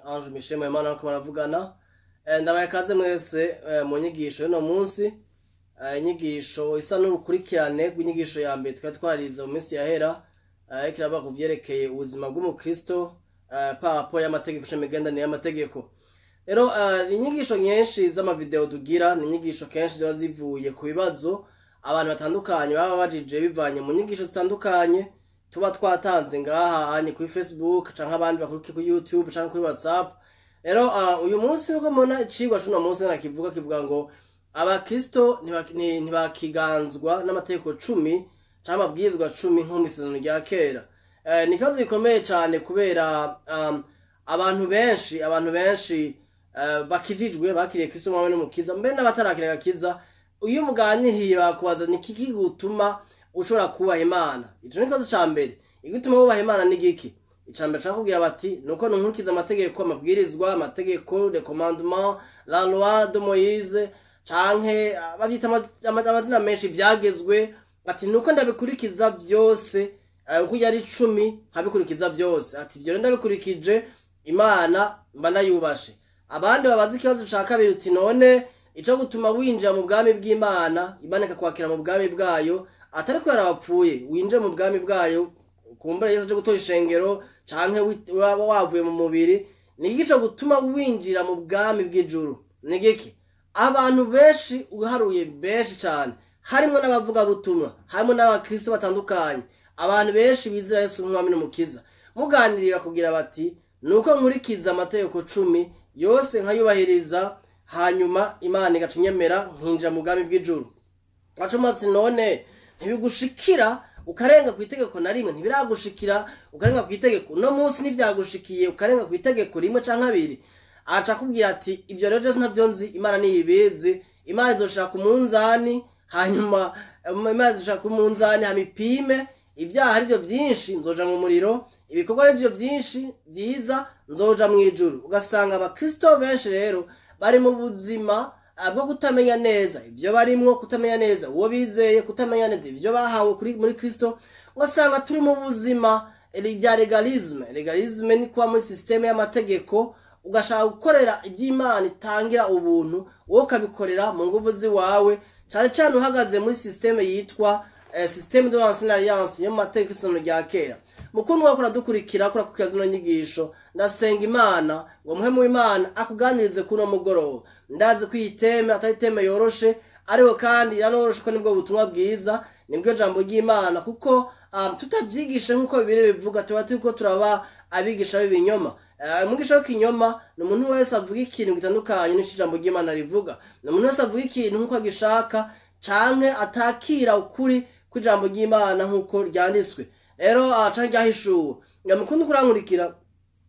Ange Michel Muhimana ariko baravugana. Ndabaye kaze mwese mu nyigisho y'uno munsi. Inyigisho isa n'urukurikirane rw'inyigisho ya mbere twari twarize mu minsi yahera, ariko iravuga ku vyerekeye ubuzima bw'umukristo par rapport y'amategeko canke imigenderanire y'amategeko. Rero inyigisho nyinshi z'amavideo tugira ni inyigisho kenshi ziba zivuye ku bibazo abantu batandukanye baba bajije bivanye mu nyigisho zitandukanye tuba twatanze ngaha anye kuri Facebook canke abandi bakurikiye kuri YouTube canke kuri WhatsApp. Rero uyu munsi uko mbona icigwa c'uno munsi nakivuga kivuga ngo abakristo ntibakiganzwa n'amategeko 10 canke amabwirizwa 10 nko mw'isezerano rya kera. Ni ikibazo gikomeye cane kubera abantu benshi bakijijwe bakiriye Kristo umwami n'umukiza, mbere n'abatarakira agakiza, iyo muganiriye bakubaza ni iki gituma ushobora kubaha Imana. Ico ni ikibazo ca mbere. Igituma wubaha Imana ni giki? Ica mbere nshaka kubwira bati nuko ntunkurikiza amategeko, amabwirizwa, amategeko, les commandements, la loi de Moïse, canke bavyita amazina menshi, ivyagezwe, ati nuko ndabikurikiza vyose, uko yari 10 nkabikurikiza vyose, ati ivyo rero ndabikurikije Imana mba ndayubashe. Abandi babaza ikibazo ca kabiri uti none ico gutuma winjira mu bwami bw'Imana, Imana ikakwakira mu bwami bwayo, atari kubera wapfuye, winjire mu bwami bwayo kumbura Yesu aje gutora ishengero canke waba wavuye mu mubiri, ni iki co gutuma winjira mu bwami bw'ijuru? Ni giki? Abantu benshi uharuye benshi cane, harimwo n'abavugabutumwa, harimwo n'abakristo batandukanye, abantu benshi bizera Yesu nk'umwami n'umukiza, muganirira kugira bati nuko nkurikiza amategeko 10 yose nkayubahiriza, hanyuma Imana igaca inyemera nkinjira mu bwami bw'ijuru. Wacumatse none ntibigushikira ukarenga ku itegeko na rimwe? Ntibiragushikira ukarenga ku itegeko uno munsi? Ntivyagushikiye ukarenga ku itegeko rimwe canke abiri? Aca akubwira ati ivyo rero jewe ntavyo nzi, Imana niyibizi, Imana izoshira ku munzani, hanyuma Imana izoshira ku munzani hama ipime ivyaha arivyo vyinshi nzoja mu muriro, ibikorwa arivyo vyinshi vyiza nzoja mu ijuru. Ugasanga abakristo benshi rero bari mu buzima bwo kutamenya neza ivyo barimwo, kutamenya neza uwo bizeye, kutamenya neza ivyo bahawe muri Kristo. Ugasanga turi mu buzima bya légalisme. Légalisme ni kuba muri système y'amategeko, ugashaka gukorera iby'Imana itangira ubuntu, wowe ukabikorera mu nguvu ziwawe, cane cane uhagaze muri système yitwa système de l'ancienne alliance yo mu mategeko y'isezerano rya kera. Mukundwa wako uradukurikira kuri zino nyigisho, ndasenga Imana ngo muhemu w'Imana akuganirize kuno mugoroba. Ndazi ko iyi thème atari thème yoroshe, ariko kandi iranoroshe ko nibwo butumwa bwiza, nibwo jambo ry'Imana, kuko tutabyigishe nk'uko Bibiliya bivuga tuba turiko turaba abigisha b'ibinyoma. Umwigisha w'ikinyoma ni umuntu wese avuga ikintu gitandukanye n'ico ijambo ry'Imana rivuga, ni umuntu wese avuga ikintu nk'uko agishaka canke atakira ukuri kw'ijambo ry'Imana nk'uko ryanditswe rero canke ryahishuwe. Mukunda kurankurikira,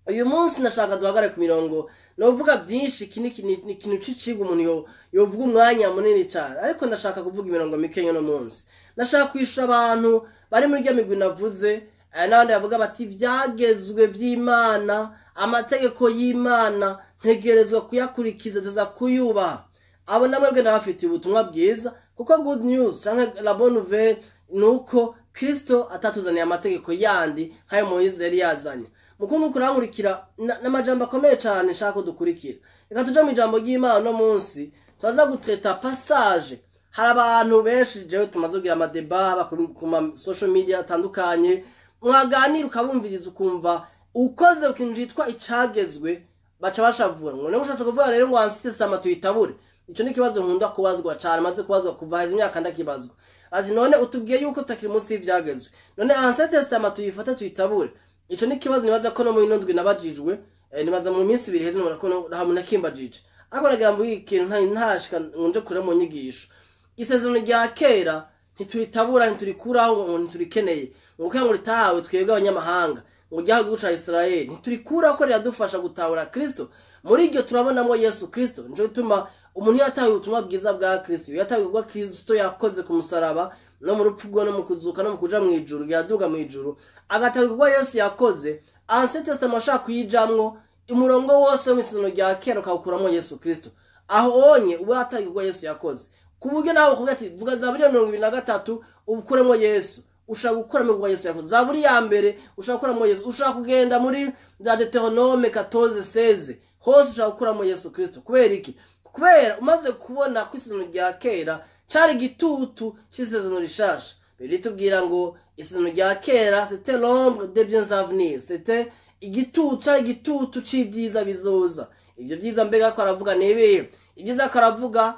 uyu munsi ndashaka duhagare ku mirongo. Novuga byinshi, iki ni ikintu c'icigwa umuntu yovuga umwanya munini cane, ariko ndashaka kuvuga imirongo mike uno munsi. Ndashaka kwishura abantu bari muri rya migwi navuze, n'abandi bavuga bati ivyagezwe vy'Imana, amategeko y'Imana ntegerezwa kuyakurikiza, tuza kuyubaha. Abo namwebwe ndabafitiye ubutumwa bwiza, kuko good news canke la bonne nouvelle ni uko Kristo atatuzaniye amategeko yandi nk'ayo Moyize yari yazanye. Mukundwa kurankurikira, n'amajambo akomeye cane nshaka ko dukurikira. Reka tuje mu ijambo ry'Imana. Uno munsi turaza gutraiter passage. Hari abantu benshi jewe tumaze kugira amadébats haba ku ma social media atandukanye, mwaganira ukabumviriza ukumva ukoze ku kintu citwa icagezwe baca bashavura ngo niba ushatse kuvuga rero ngo Ancien Testament tuyitabure. Ico ni ikibazo nkunda kubazwa cane, maze kubazwa kuva heza imyaka ndakibazwa, ati none utubwiye yuko tutakiri munsi y'ivyagezwe, none Ancien Testament tuyifate tuyitabure? Ico ni ikibazo nibaza ko no mu ino ndwi nabajijwe, nibaza mu minsi 2 heze nubona ko nta muntu akimbajije. Ariko nagira mvuge ikintu ntashika nje kure mu nyigisho. Isezerano rya kera ntituritabura, ntiturikuraho ngo ntiturikeneye, ngo kugira ngo ritahawe twebwe abanyamahanga, ngo ryahawe igihugu ca Israeli. Ntiturikuraho ko riradufasha gutahura Kristo. Muri iryo turabonamo Yesu Kristo. Nico gituma umuntu yatawe ubutumwa bwiza bwa Kristo, yatawe ubwo Kristo yakoze ku musaraba no mu rupfu rwe no mu kuzuka no mu kuja mu ijuru, yaduga mu ijuru, agatanga ubwo Yesu yakoze, Ancien Testament ashaka kuyijamwo, umurongo wose wo mw'isezerano rya kera ukawukuramo Yesu Kristo, aho onye uba yataye ubwo Yesu yakoze, ku buryo nawe ukuvuga ati vuga Zaburi ya 23 ubukuremo Yesu. Ushobora gukuramo ibikorwa Yesu yakoze. Zaburi ya mbere ushobora gukuramo Yesu. Ushobora kugenda muri za Deutéronome 14:16, hose ushobora gukuramo Yesu Kristo. Kubera iki? Kubera umaze kubona ko isezerano rya kera cari igitutu c'isezerano rishasha. Bibiliya itubwira ngo isezerano rya kera, c'était l'ombre des biens à venir, c'était igitutu, cari igitutu c'ibyiza bizoza. Ibyo byiza mbega ko aravuga ni ibihe? Ibyiza ko aravuga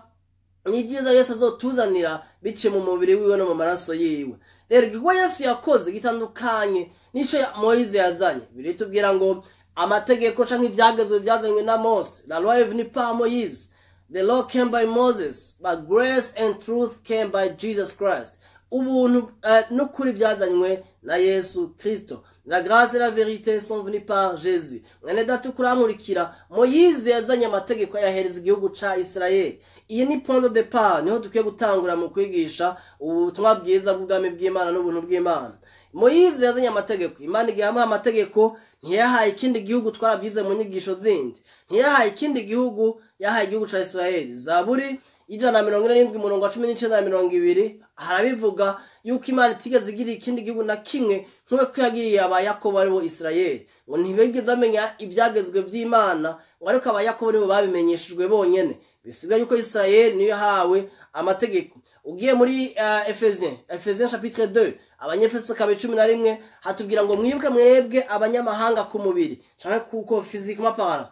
ni ibyiza Yesu azotuzanira biciye mu mubiri wiwe no mu maraso yiwe. Rero igikorwa Yesu yakoze gitandukanye n'ico Moyize yazanye. Bibiliya itubwira ngo amategeko canke ivyagezwe byazanywe na Mose, la loi est venue par Moïse, the law came by Moses, but grace and truth came by Jesus Christ. Ubuntu n'ukuri byazanywe na Yesu Kristo. La grâce et la vérité sont venues par Jésus. Mwene data ukurankurikira, Moyize yazanye amategeko ayahereza igihugu ca Israel. Iyi ni point de départ, niho dukwiye gutangura mu kwigisha ubutumwa bwiza bw'ubwami bw'Imana n'ubuntu bw'Imana. Moyize yazanye amategeko. Imana igihe yamuha amategeko, ntiyahaye ikindi gihugu, twarabyize mu nyigisho zindi. Ntiyahaye ikindi gihugu, yahaye igihugu ca Israel. Zaburi 147 umurongo wa 19 na 20 harabivuga yuko Imana itigeze igira ikindi gihugu na kimwe nk'uko yagiriye Abayakobo, aribo Israel. Ngo ntibigeze bamenya ibyagezwe by'Imana, ngo ariko Abayakobo nibo babimenyeshejwe bonyene. Bisigaye yuko Israel niyo yahawe amategeko. Ugiye muri Ephésiens chapitre 2, Abanyefeso kabiri 11, hatubwira ngo mwibuke mwebwe abanyamahanga ku mubiri canke kuko physiquement parlant,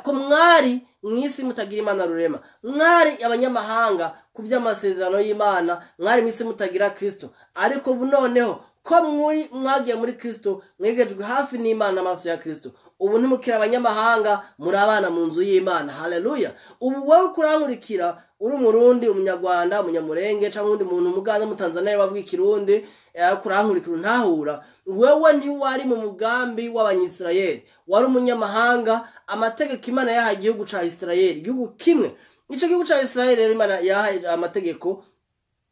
ko mwari mw'isi mutagira Imana rurema, mwari abanyamahanga ku by'amasezerano y'Imana, mwari mw'isi mutagira Kristo. Ariko ubu noneho ko muri mwagiye muri Kristo, mwegejwe hafi n'Imana, amaso ya Kristo, ubu ntimukiri abanyamahanga, muri abana mu nzu y'Imana. Haleluya! Ubu wowe kurankurikira, uri Umurundi, Umunyarwanda, Umunyamurenge cyangwa undi muntu, Umuganda, Umutanzania bavuga Ikirundi, kurankurikira untahura, wewe ntiwari mu mugambi w'Abanyisirayeli, wari umunyamahanga. Amategeko Imana yahaye igihugu ca Isirayeli, igihugu kimwe, ico gihugu ca Isirayeli rero Imana yahaye amategeko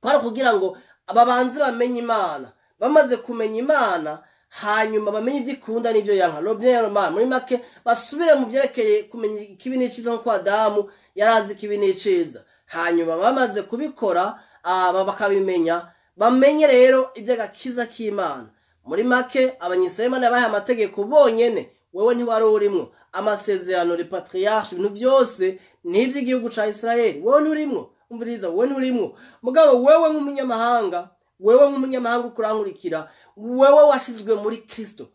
kwari kugira ngo ababanze bamenye Imana. Bamaze kumenya Imana, hanyuma bamenye ibyo ikunda n'ibyo yanka, le bien et le mal. Muri make, basubire mu byerekeye kumenya ikibi n'iciza, nk'uko Adamu yarazi ikibi n'iciza. Hanyuma bamaze kubikora, aba bakabimenya, bamenye rero iby'agakiza k'Imana. Muri make, Abanyisirayeli Imana yabahaye amategeko bonyene, wewe ntiwari urimwo. Amasezerano, les patriarches, ibintu byose ni iby'igihugu ca Isirayeli, wewe nturimwo. Umviriza, wewe nturimwo. Mugabo wewe nk'umunyamahanga, wewe nk'umunyamahanga ukurankurikira, wewe washizwe muri Kristo.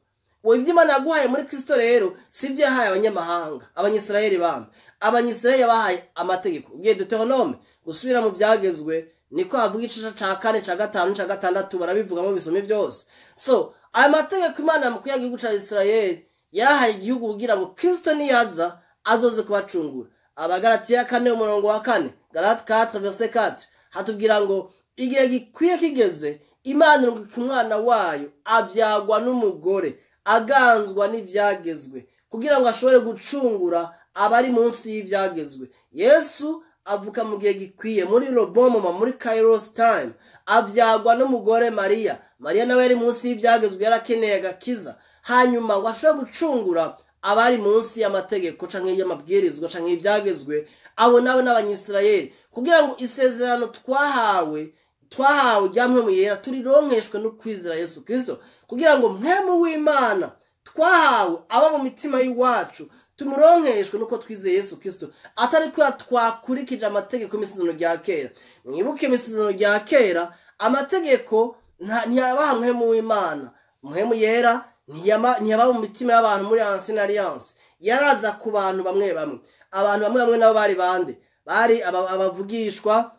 Wowe ibyo Imana yaguhaye muri Kristo rero si ibyo yahaye abanyamahanga, Abanyisirayeli bamwe. Abanyisirayeli yabahaye amategeko. Ugiye Deutéronome, gusubira mu byagezwe, niko havuga igice ca kane, ca gatanu, ca gatandatu, barabivugamo, bisome byose. So aya mategeko Imana mu kuyaga igihugu ca Isirayeli, yahaye igihugu kugira ngo Kristo niyaza azoze kubacungura. Abagalatiya 4 umurongo wa 4, Galates 4 verset 4, hatubwira ngo igihe gikwiye kigeze, Imana irungika umwana wayo, abyagwa n'umugore, aganzwa n'ibyagezwe, kugira ngo ashobore gucungura abari munsi y'ibyagezwe. Yesu avuka mu gihe gikwiye, muri le bon moment, muri kairos time, abyagwa n'umugore Mariya. Mariya nawe yari munsi y'ibyagezwe, yarakeneye agakiza, hanyuma ngo ashobore gucungura abari munsi y'amategeko canke y'amabwirizwa canke ibyagezwe, abo nabo n'Abanyisirayeli, kugira ngo isezerano twahawe rya Mpwemu Yera turironkeshwe no kwizera Yesu Kristo, kugira ngo Mpwemu w'Imana twahawe aba mu mitima y'iwacu, tumuronkeshwe nuko twizeye Yesu Kristo, atari ko twakurikije amategeko y'isezerano rya kera. Mwibuke, isezerano rya kera amategeko ntiyabaha Mpwemu w'Imana. Mpwemu Yera ntiyaba mu mitima y'abantu muri ancienne alliance, yaraza ku bantu bamwe bamwe. Abantu bamwe bamwe nabo bari bande? Bari abavugishwa,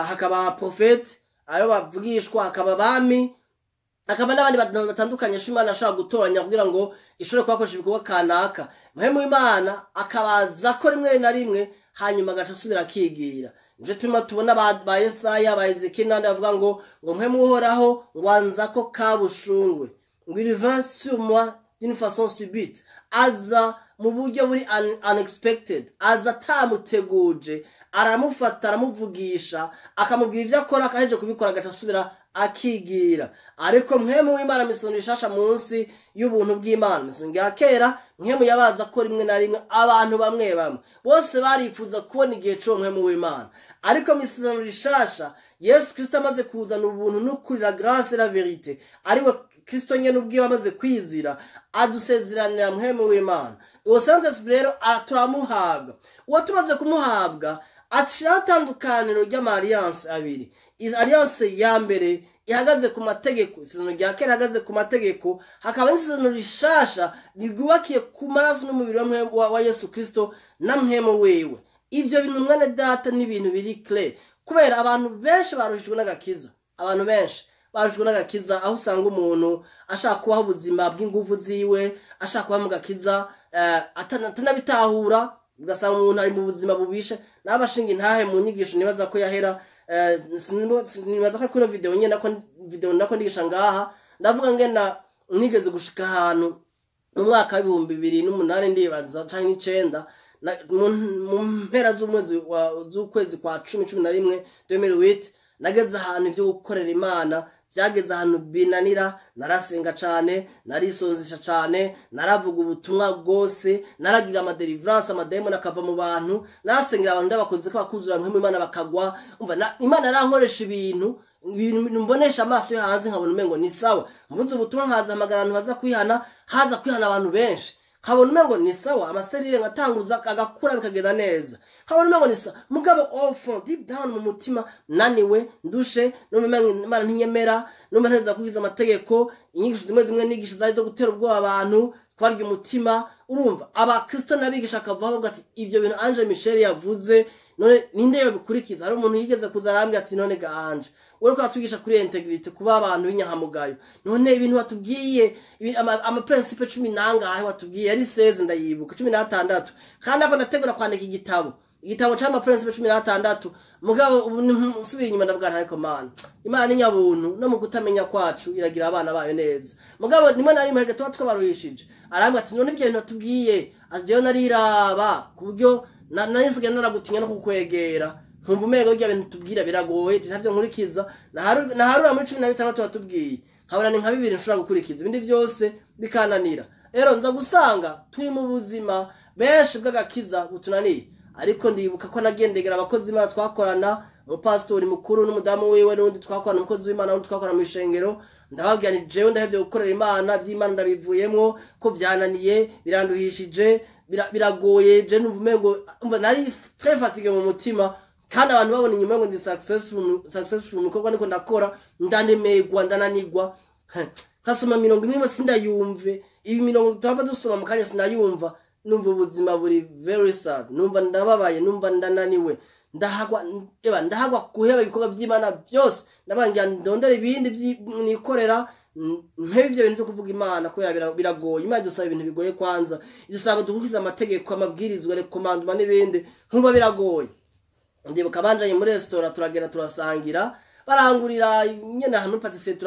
hakaba prophète, ayo bavugishwa, hakaba abami, hakaba n'abandi bantu batandukanye Imana ashobora gutoranya kugira ngo ishobore kubakoresha ibikorwa kanaka. Mpwemu w'Imana akabaza ko rimwe na rimwe, hanyuma agaca asubira akigira. Nico turimo tubona ba Yesaya, ba Ezekiel n'abandi bavuga ngo Mpwemu Uhoraho ngo anza ko kabushungwe, ngo il vint sur moi d'une façon subite, aza mu buryo buri unexpected, aza atamuteguje, aramufata, aramuvugisha, akamubwira ibyo akora, akaheje kubikora agaca asubira akigira. Ariko Mpwemu w'Imana misoro ishasha, munsi y'ubuntu bw'Imana, misoro ya kera Mpwemu yabaza ko rimwe na rimwe, abantu bamwe bamwe. Bose barifuza kubona igihe c'uwo Mpwemu w'Imana, ariko mu isezerano rishasha Yesu Kristo amaze kuzana ubuntu n'ukuri, la grâce et la vérité, ariwe Kristo nyene ubwiwe amaze kwizira, adusezeranira Mpwemu w'Imana. Uwo Saint Esprit rero turamuhabwa. Uwo tumaze kumuhabwa, aciraho itandukaniro ry'ama alliance abiri. Alliance ya mbere ihagaze ku mategeko, isezerano rya kera ihagaze ku mategeko, hakaba n'isezerano rishasha ryubakiye ku maraso n'umubiri wa Yesu Kristo na Mpwemu wiwe. Ivyo bintu, mwene data, ni ibintu biri clair, kubera abantu benshi baruhijwe n'agakiza. Abantu benshi baruhijwe n'agakiza, aho usanga umuntu ashaka kubaho ubuzima bw'inguvu ziwe, ashaka kuba mu gakiza atanabitahura, ugasanga umuntu ari mu buzima bubishe. N'abashinga intahe mu nyigisho nibaza ko yahera, nibaza ko kuri video nyene, nako video nako ndigisha ngaha, ndavuga ngena nigeze gushika ahantu mu mwaka wa 2008, ndibaza, canke 9, mu mpera z'umwezi z'ukwezi kwa 10, 11, 2008, nageze ahantu ivyo gukorera Imana byageze ahantu binanira. Narasenga cane, narisonzesha cane, naravuga ubutumwa bwose, naragira ama deliverance, amademoni akava mu bantu, narasengera abantu ndabakoze ko bakuzura Mpwemu Imana bakagwa. Umva, Imana yarankoresha ibintu mbonesha amaso yo hanze, nkabona umengo ni sawa. Mvuze ubutumwa, nkaza hamagara abantu baza kwihana, haza kwihana abantu benshi, nkabona umengo ni sawa, ama cellule ngatanguza agakura, bikagenda neza, nkabona umengo ni sawa. Mugabo au fond, deep down mu mutima, naniwe, ndushe, numva umengo Imana ntinyemera, numva nteza kubwiza amategeko. Inyigisho zimwe zimwe nigisha zari zo gutera ubwoba abantu, twarya umutima. Urumva, abakristo n'abigisha akavaho bavuga ati: "Ivyo bintu Ange Michel yavuze, none ninde yobikurikiza?" Hari umuntu yigeze kuza arambwira ati: "None ga Ange, uriko atwigisha kuri intégrité, kuba abantu b'inyankamugayo, none ibintu watubwiye, ama principe cumi nangahe watubwiye?" Yari 16, ndayibuka, 16. Kandi ako ndategura kwandika igitabo c'ama principe 16. Mugabo ubu nsubiye inyuma ndavuga nti: "Ariko Mana, Imana ni nyabuntu, no mu kutamenya kwacu iragira abana bayo neza." Mugabo nimwe na rimwe tuba twabaruhishije. Arambwira ati: "None ibyo bintu watubwiye, jewe nariraba ku buryo nasigaye naragutinya no kukwegera, nkumva umengo birya bintu tubwira biragoye, je ntavyo nkurikiza. Naharura muri 16 watubwiye, nkabona ni nka bibiri nshobora gukurikiza, ibindi byose bikananira." Rero nza gusanga turi mu buzima benshi bw'agakiza butunaniye. Ariko ndibuka ko nagendegera abakozi b'Imana twakorana, umupasitori mukuru n'umudamu wiwe, n'undi twakorana, umukozi w'Imana n'undi twakorana mu ishengero. Ndababwira nti: "Jewe ndahevye gukorera Imana, vy'Imana ndabivuyemwo, ko vyananiye, biranduhishije, biragoye. Je numva umengo, umva, nari très fatigué mu mutima, kandi abantu babona inyuma ngo ndi successful mu bikorwa niko ndakora, ndanemerwa, ndananigwa. Nkasoma mirongo imwe sindayumve, ibi mirongo tuhava dusoma mu kanya sinayumva, numva ubuzima buri very sad, numva ndababaye, numva ndananiwe, ndahagwa, eba ndahagwa guheba ibikorwa by'Imana byose. Ndabangira ndondera ibindi nikorera, mpebe ivyo bintu byo kuvuga Imana, kubera biragoye. Imana idusaba ibintu bigoye. Kwanza idusaba dukurikiza amategeko, amabwirizwa, recommandement n'ibindi, nkumva biragoye." Ndibuka banjanye muri resitora, turagenda turasangira, barangurira nyene ahantu muri pâtisserie,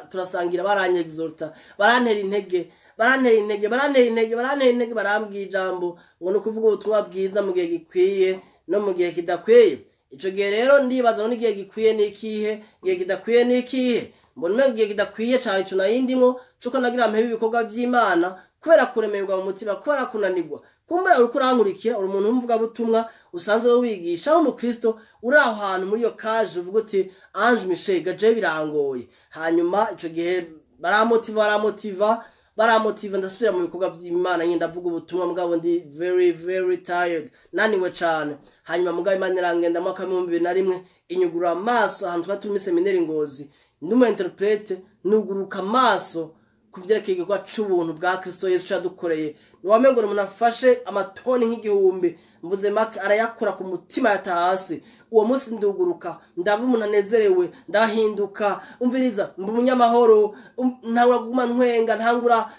turasangira, baranyexhorta, barantera intege, barantera intege, barantera intege, barantera intege, barambwira ijambo ngo ni ukuvuga ubutumwa bwiza mu gihe gikwiye no mu gihe kidakwiye. Ico gihe rero ndibaza: none igihe gikwiye ni ikihe? Igihe kidakwiye ni ikihe? Mbona umengo igihe kidakwiye cane ico nayindimwo, cuko nagira mpebe ibikorwa vy'Imana kubera kuremerwa mu mutima, kubera kunanirwa. Kumbura uriko urankurikira, uri umuntu w'umuvugabutumwa usanzwe wigisha w'umukristo, uri aho hantu muri iyo kaje, uvuga uti: "Ange Michel, gaje birangoye." Hanyuma ico gihe baramotiva, baramotiva, baramotiva, ndasubira mu bikorwa by'Imana nyine, ndavuga ubutumwa, mugabo ndi very very tired, naniwe cane. Hanyuma mugabo Imana irangenda mu mwaka wa 2001, inyugurura amaso ahantu twari turi muri seminari Ngozi, ndi umu interprète, nuguruka amaso ku vyerekeye igikorwa c'ubuntu bwa Kristo Yesu cadukoreye. Ntiwamengo umuntu afashe amatoni nk'igihumbi, mvuze make, arayakura ku mutima yata hasi. Uwo munsi nduguruka, ndaba umuntu anezerewe, ndahinduka. Umviriza, mba umunyamahoro, ntangura kuguma ntwenga, ntangura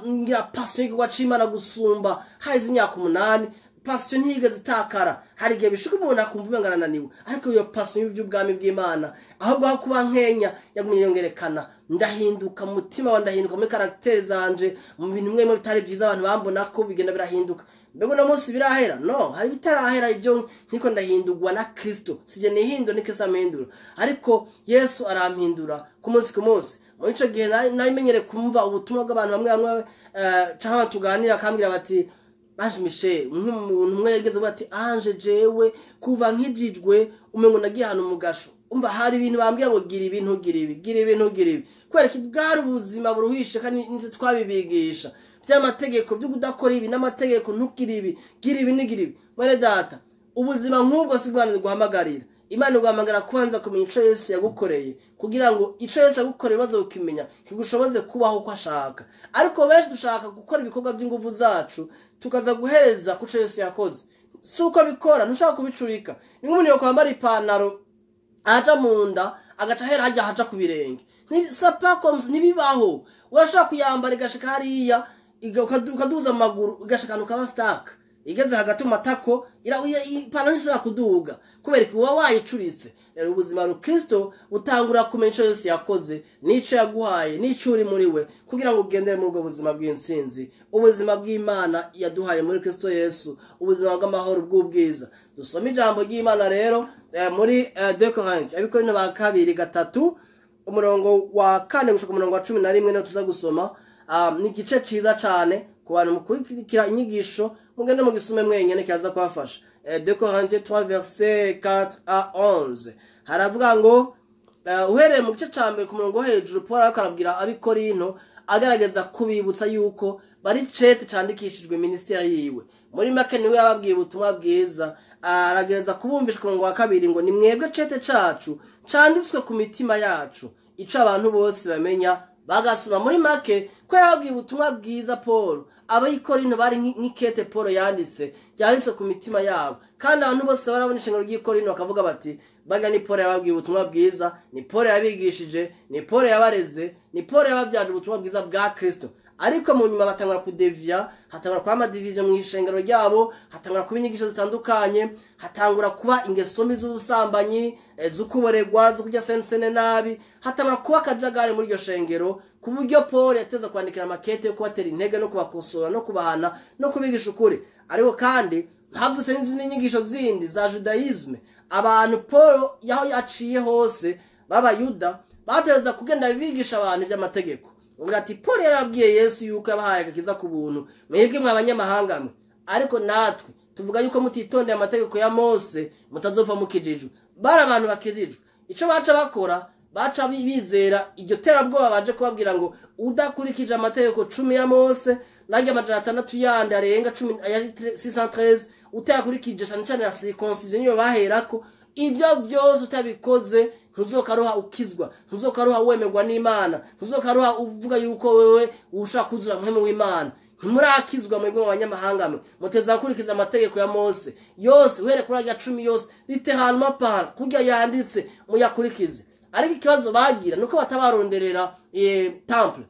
ngira passion y'igikorwa c'Imana gusumba. Haheze imyaka 8, passion ntiyigeze itakara. Hari igihe bishika umuntu akumva umenga arananiwe, ariko iyo passion y'ivy'ubwami bw'Imana, ahubwo aho kuba nkenya, yagumye yongerekana. Ndahinduka mu mutima wa, ndahinduka muri caractère zanje, mu bintu bimwe bimwe bitari vyiza abantu bambona ko bigenda birahinduka. Mbega uno munsi birahera? No, hari bitarahera. Ibyo nkiko ndahindurwa na Kristo, sije nihindura, ni Kristo ampindura. Ariko Yesu arampindura ku munsi ku munsi. Muri ico gihe nari kumva ubutumwa bw'abantu bamwe bamwe, canke abantu tuganira, akambwira bati: "Ange Michel," nk'umuntu umwe yageze avuga ati: "Ange, jewe kuva nkijijwe umengo nagiye ahantu mu gasho." Umva, hari ibintu bambwira ngo gira ibi, ntugire ibi, gira ibi, ntugire ibi, kubera ko bwari ubuzima buruhishe, kandi nitwe twabibigisha by'amategeko byo kudakora ibi n'amategeko, ntukire ibi, gira ibi, nigire ibi. Mwene data, ubuzima nk'ubwo si Imana iguhamagarira. Imana iguhamagara kubanza kumenya ico Yesu yagukoreye, kugira ngo ico Yesu yagukoreye umaze kukimenya kigushoboze kubaho uko ashaka. Ariko benshi dushaka gukora ibikorwa by'inguvu zacu, tukaza guhereza kuco Yesu yakoze. Si uko bikora, ntushaka kubicurika. Ni nk'umuntu yokwambara ipantaro aja mu nda, agaca ahera hajya haja ku birenge. Ntibibaho. Urashobora kuyambara igashika hariya, ukaduza amaguru, igashika ahantu ukaba stuck, igeze hagati mu matako, ipantaro ntishobora kuduga kubera ko uba wayicuritse. Rero ubuzima rukristo butangura kumenya ico Yesu yakoze n'ico yaguhaye n'ico uri muri we, kugira ngo ugendere muri ubwo buzima bw'intsinzi, ubuzima bw'Imana yaduhaye muri Kristo Yesu, ubuzima bw'amahoro, bw'ubwiza. Dusome ijambo ry'Imana rero muri 2 Corinthiens, Abikorinto ba kabiri 3, umurongo wa 4 gushika umurongo wa 11, niho tuza gusoma. Ni igice ciza cane ku bantu mukurikira inyigisho, mugende mugisome mwenyene, kiza kubafasha. 2 Corinthiens 3 verset 4 à 11, haravuga ngo uhereye mu gice ca mbere ku murongo wo hejuru, Paul ariko arabwira Abikorinto, agaragaza kubibutsa yuko bari cete candikishijwe ministeri yiwe. Muri make, niwe yababwiye ubutumwa bwiza. Aragereza kubumvisha ku murongo wa 2 ngo: "Ni mwebwe cete cacu canditswe ku mitima yacu, ico abantu bose bamenya bagasoma." Muri make, ko yababwiye ubutumwa bwiza Paul, Abikorinto bari nk'ikete Paul yanditse, ryanditse ku mitima yabo, kandi abantu bose barabona ishengero ry'Ikorinto bakavuga bati: "Baga ni Paul yababwiye ubutumwa bwiza, ni Paul yabigishije, ni Paul yabareze, ni Paul yababyaje ubutumwa bwiza bwa Kristo." Ariko mu nyuma batangura kudevia, hatangura kuba ama divisions mu ishengero ryabo, hatangura kuba inyigisho zitandukanye, hatangura kuba ingeso mbi z'ubusambanyi, z'ukuboregwa, zo kurya sensene nabi, hatangura kuba akajagari muri iryo shengero, ku buryo Paul yateza kwandikira amakete yo kubatera intege no kubakosora no kubahana no kubigisha ukuri. Ariko kandi havutse n'izindi nyigisho zindi za judaïsme. Abantu Paul yaho yaciye hose b'Abayuda bateza kugenda bigisha abantu iby'amategeko. Uvuga ati: "Paul yarabwiye Yesu yuko yabahaye agakiza ku buntu, mwebwe mwa banyamahanga mwe, ariko natwe tuvuga yuko mutitondeye amategeko ya Mose mutazopfa mukijijwe." Bari abantu bakijijwe. Ico baca bakora, baca bizera iryo terabwoba baje kubabwira ngo udakurikije amategeko 10 ya Mose n'arya 600 yandi arenga 10 ya 613, utayakurikije, cane cane ya circoncision niyo baherako, ibyo byose utabikoze ntuzokaruha ukizwa, ntuzokaruha wemerwa n'Imana, ntuzokaruha uvuga yuko wewe ushaka kuzura muhemu w'Imana. Ntimurakizwa mwebwe mu banyamahanga mwe, muteza gukurikiza amategeko ya Mose yose, uhere kuri arya 10 yose, littéralement par kurya yanditse, muyakurikize. Ariko ikibazo bagira nuko batabaronderera temple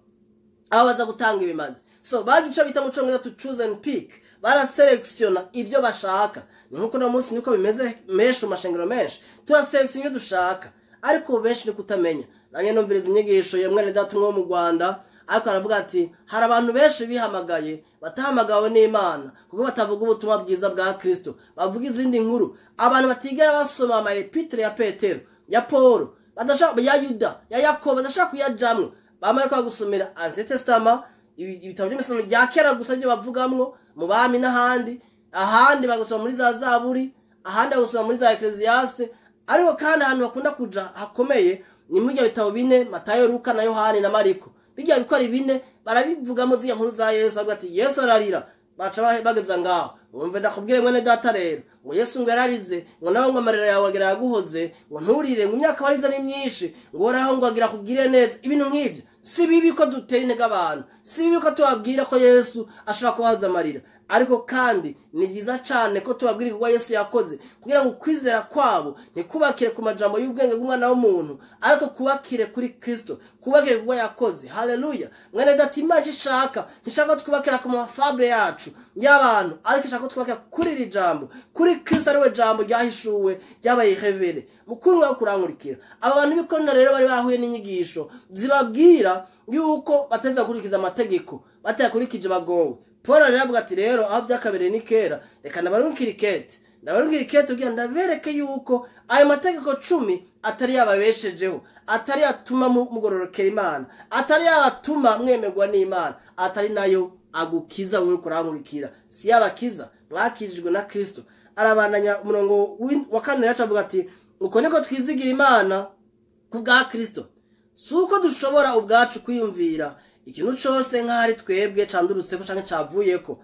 aho baza gutanga ibimazi. So bagira ico bita mu Congereza to choose and pick, baraselektiona ivyo bashaka. Ni nkuko no munsi niko bimeze menshi mu mashengero menshi, turaselektiona ivyo dushaka, ariko benshi ni kutamenya. Nanjye numviriza inyigisho ya mwene data umwe wo mu Rwanda, ariko aravuga ati hari abantu benshi bihamagaye batahamagawe n'Imana, kuko batavuga ubutumwa bwiza bwa Kristo, bavuga izindi nkuru. Abantu batigera basoma ama épîtres ya Petero, ya Paul, badashaka, ya Yuda, ya Yakobo, badashaka kuyajamwo, bamara kwa gusomera Ancien Testament, ibitabo by'imisomo bya kera gusa, byo bavugamwo mu bami n'ahandi, ahandi bagasoma muri za Zaburi, ahandi bagasoma muri za Ecclésiaste. Ariko kandi ahantu bakunda kuja hakomeye ni muri ibyo bitabo bine: Matayo, Luka na Yohani na Mariko. Bijya bikora bine barabivugamo ziriya nkuru za Yesu, bavuga ati Yesu ararira, baca bageza ngaho. Wumve, ndakubwire mwene data rero, ngo Yesu ngo yararize, ngo nawe ngo amarira yawe agira yaguhoze, ngo nturire, ngo imyaka warize ni myinshi, ngo uhoraho ngo agira kugire neza. Ibintu nk'ibyo si bibi ko dutera intege abantu, si bibi ko tubabwira ko Yesu ashobora kubahoza amarira, ariko kandi ni byiza cyane ko tubabwira igikorwa Yesu yakoze, kugira ngo ukwizera kwabo ntikubakire ku majambo y'ubwenge bw'umwana w'umuntu, ariko kubakire kuri Kristo, kubakire igikorwa yakoze. Haleluya! Mwene data, Imana ishaka, ntishaka ko twubakira ku ma fables yacu y'abantu, ariko ishaka ko twubakira kuri iri jambo, kuri Kristo, ariwe jambo ryahishuwe, ryabaye révélé. Mukuru wawe kurankurikira, aba bantu b'ikorana rero bari barahuye n'inyigisho zibabwira yuko bateza gukurikiza amategeko, batayakurikije bagowe. Paul rero avuga ati: "Rero aho byakabereye ni kera, reka ndabarungikira ikete, ndabarungikira ikete kugira ndabereke yuko ayo mategeko 10 atari yababeshejeho, atari yatuma mugororokera Imana, atari yabatuma mwemerwa n'Imana, atari nayo agukiza wowe kurankurikira, si yabakiza, mwakijijwe na Kristo." Arabandanya umurongo wa 4 yacu avuga ati Uko niko twizigira Imana ku bwa Kristo. Si uko dushobora ubwacu kwiyumvira ikintu cose nk'aho ari twebwe candurutseko canke cavuyeko,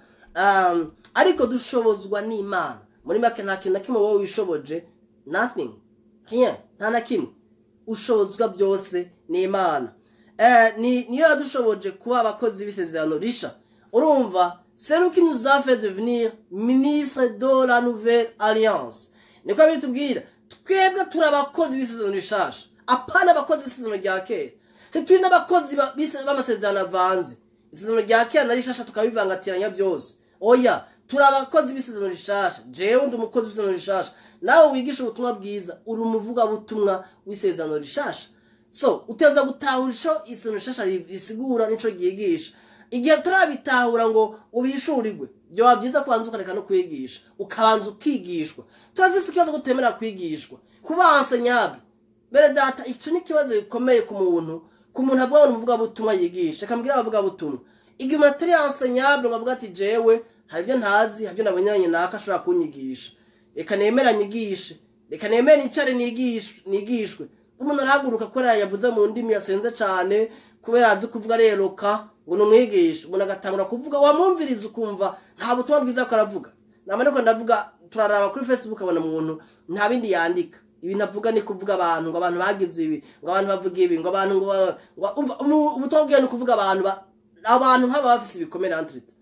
ariko dushobozwa n'Imana. Muri make, nta kintu na kimwe wowe wishoboje, nothing, rien, nta na kimwe. Ushobozwa byose n'Imana. Niyo yadushoboje kuba abakozi b'isezerano risha. Urumva, c'est lui qui nous a fait devenir ministre de la nouvelle alliance. Niko bitubwira, twebwe turi abakozi b'isezerano rishasha, apana abakozi b'isezerano rya kera. Ntituri n'abakozi b'amasezerano avanze, isezerano rya kera na rishasha tukabivangatiranya byose. Oya, turi abakozi b'isezerano rishasha. Jewe ndi umukozi w'isezerano rishasha. Nawe wigisha ubutumwa bwiza, uri umuvugabutumwa w'isezerano rishasha. So uteza gutahura ico isezerano rishasha risigura n'ico ryigisha. Igihe turabitahura ngo ubihishurirwe, byoba byiza kubanza ukareka no kwigisha, ukabanza ukigishwa. Turafise ikibazo kutemera kwigishwa, kuba enseignable. Bere data, ico ni ikibazo gikomeye ku muntu avuga ngo ni umuvugabutumwa yigisha. Reka mbwire abavugabutumwa, igihe umuntu atari enseignable ngo avuga ati: "Jewe hari ibyo ntazi, hari ibyo nabonye, naka ashobora kunyigisha, reka nemere anyigishe, reka nemere nicare nigishwe." Umuntu arahaguruka kubera yavuze mu ndimi, yasenze cane, kubera azi kuvuga areruka, ngo ni umwigisha. Umuntu agatangura kuvuga, wamwumviriza ukumva nta butumwa bwiza ko aravuga. Nama niko ndavuga, turaraba kuri Facebook, abona umuntu nta bindi yandika, ibintu avuga ni kuvuga abantu, ngo abantu bagize ibi, ngo abantu bavuga ibi, ngo abantu ngo umva, ubutumwa bwiwe ni ukuvuga abantu, abantu nk'aba bafise ibikomere. Entre-temps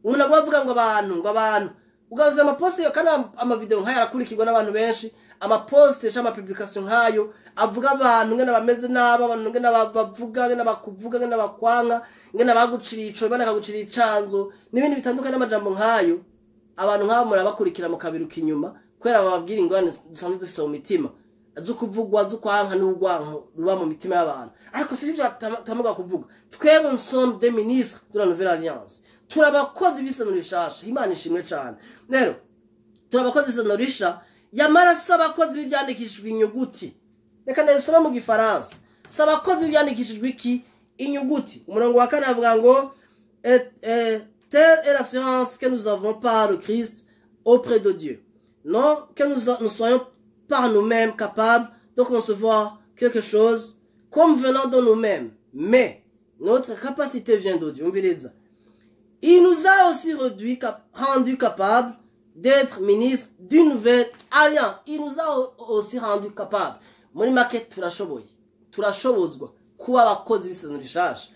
umuntu aguma avuga ngo abantu, ngo abantu, ugaze amaposte, kandi amavideo nk'ayo arakurikirwa n'abantu benshi. Amaposte cyangwa amapublication nk'ayo avuga abantu ngene bameze nabi, abantu ngene bavuga, ngene bakuvuga, ngene bakwanka, ngene baguciriye ico, bana kaguciriye icanzo n'ibindi bitandukanye n'amajambo nk'ayo. Abantu nk'abo murabakurikira mukabiruka inyuma, kubera bababwira ingorane dusanzwe dufise mu mitima, zo kuvugwa, zo kwanka n'urwanko ruba mu mitima y'abantu. Ariko si ivyo tamaga kuvuga. Twebwe, nous sommes des ministres de la nouvelle alliance, turi abakozi b'isezerano rishasha. Imana ishimwe cane. Rero turi abakozi b'isezerano risha, yamara si abakozi b'ivyandikishijwe inyuguti. Reka ndabisoma mu Gifaransa. Si abakozi b'ivyandikishijwe iki? Inyuguti. Umurongo wa kane avuga ngo: "Telle est l'assurance que nous avons par le Christ auprès de Dieu, non que nous soyons par nous-mêmes capables de concevoir quelque chose comme venant de nous-mêmes, mais notre capacité vient de Dieu." Umviriza. "Il nous a aussi rendu capables d'être ministres d'une nouvelle alliance." Il nous a aussi rendu capables. Muri make, turashoboye, turashobozwa kuba abakozi b'isezerano rishasha.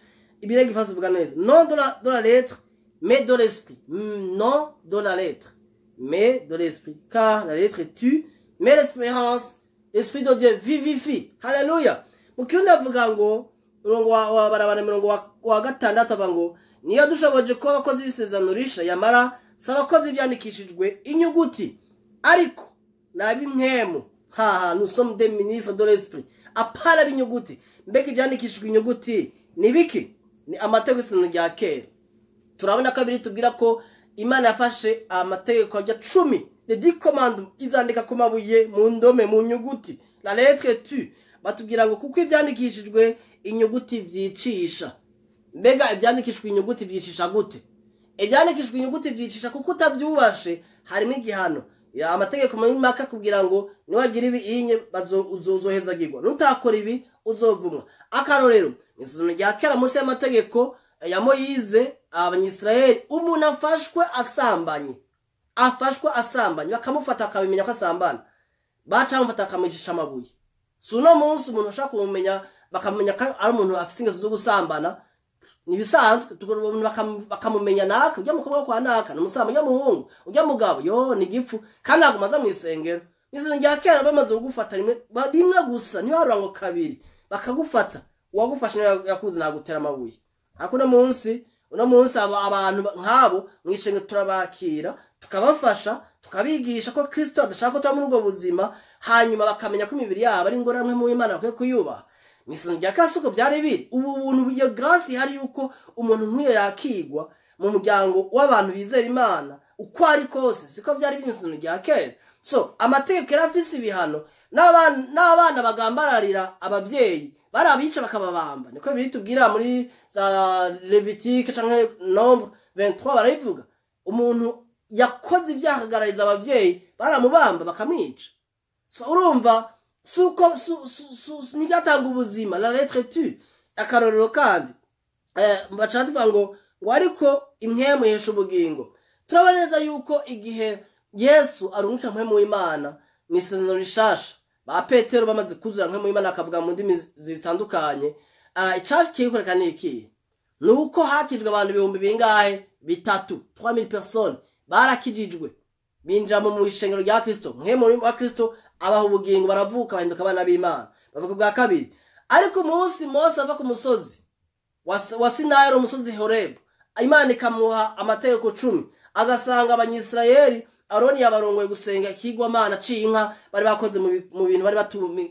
Ibirego ifaso bivuga neza: "Non de la lettre, mais de l'esprit." Non de la lettre, mais de l'esprit. "Car la lettre tue, mais l'espérance, l'esprit de Dieu vivifie." Hallelujah. Mu Kirundi avuga ngo, umurongo wa barabara, umurongo wa gatandatu avuga ngo: niyo dushoboje kuba abakozi b'isezerano risha, yamara si abakozi byandikishijwe inyuguti, ariko n'ab'impwemu. Haha, nous sommes des ministres de l'esprit, apana b'inyuguti. Mbega ibyandikishijwe inyuguti ni biki? Ni amategeko y'isezerano rya kera. Turabona ko abiri tubwira ko Imana yafashe amategeko ajya 10, les 10 commandements, izandika ku mabuye, mu ndome, mu nyuguti. La lettre tue. Batubwira ngo kuko ibyandikishijwe inyuguti vyicisha. Mbega ibyandikishijwe inyuguti vyicisha gute? Ibyandikishijwe inyuguti vyicisha kuko utavyubashe harimo igihano. Ya, amategeko muri maka kugira ngo niwagira ibi inye uzohezagirwa, nutakora ibi uzovumwa. Akarorero, isezerano rya kera, munsi y'amategeko ya Moyize, Abanyisirayeli, umuntu afashwe asambanye, afashwe asambanye, bakamufata bakabimenya ko asambana, baca bamufata bakamwicisha amabuye. Si uno munsi umuntu ashobora kumumenya, bakamenya ko ari umuntu afise ingeso zo gusambana, ni ibisanzwe. Umuntu bakamumenya: naka ujya mukobwa wo kwa naka ni umusambanyi, ujya muhungu, ujya mugabo yo ni igifu, kandi ntabwo umaze mu isengero. Mu rya kera bamaze kugufata rimwe, rimwe gusa, ntibarura ngo kabiri, bakagufata, uwagufashe niwe yakuze, nagutera amabuye. Ariko uno munsi abantu nk'abo mu ishengero turabakira, tukabafasha, tukabigisha ko Kristo adashaka ko tuba muri ubwo buzima, hanyuma bakamenya ko imibiri yabo ari ngoramwe mu Imana, bakwiye kuyubaha. Mu isezerano rya kasuko byari biri ubu buntu, iyo grâce ihari yuko umuntu nk'uyo yakigwa mu muryango w'abantu bizera Imana uko ari kose, siko byari biri mu isezerano rya kera. So amategeko yari afise ibihano, n'abana bagambararira ababyeyi barabica bakababamba. Niko biri tubwira muri za Lévitique canke Nombre 23, barabivuga. Umuntu yakoze ibyaha akagarariza ababyeyi, baramubamba bakamwica. So urumva suko ntibyatanga ubuzima, la lettre tue. Akarorero kandi, baca tuvuga ngo ariko impwemu ihesha ubugingo. Turabona neza yuko igihe Yesu arungika mpwemu w'Imana mu Isezerano Rishasha, ba Petero bamaze kuzura mpwemu w'Imana akavuga mu ndimi zitandukanye, icaje kikwereka ni iki? Ni uko hakijwe abantu ibihumbi bingahe? Bitatu, 3000 personnes barakijijwe, binjira mu ishengero rya Kristo. Mpwemu wa Kristo abaha ubugingo, baravuka, bahinduka abana b'Imana, bavuka bwa kabiri. Ariko umunsi Mose ava ku musozi wa Sinayi, umusozi Horebu, Imana ikamuha amategeko 10, agasanga Abanyisirayeli Aroni yabarongoye gusenga ikigwamana c'inka bari bakoze mu bintu bari batu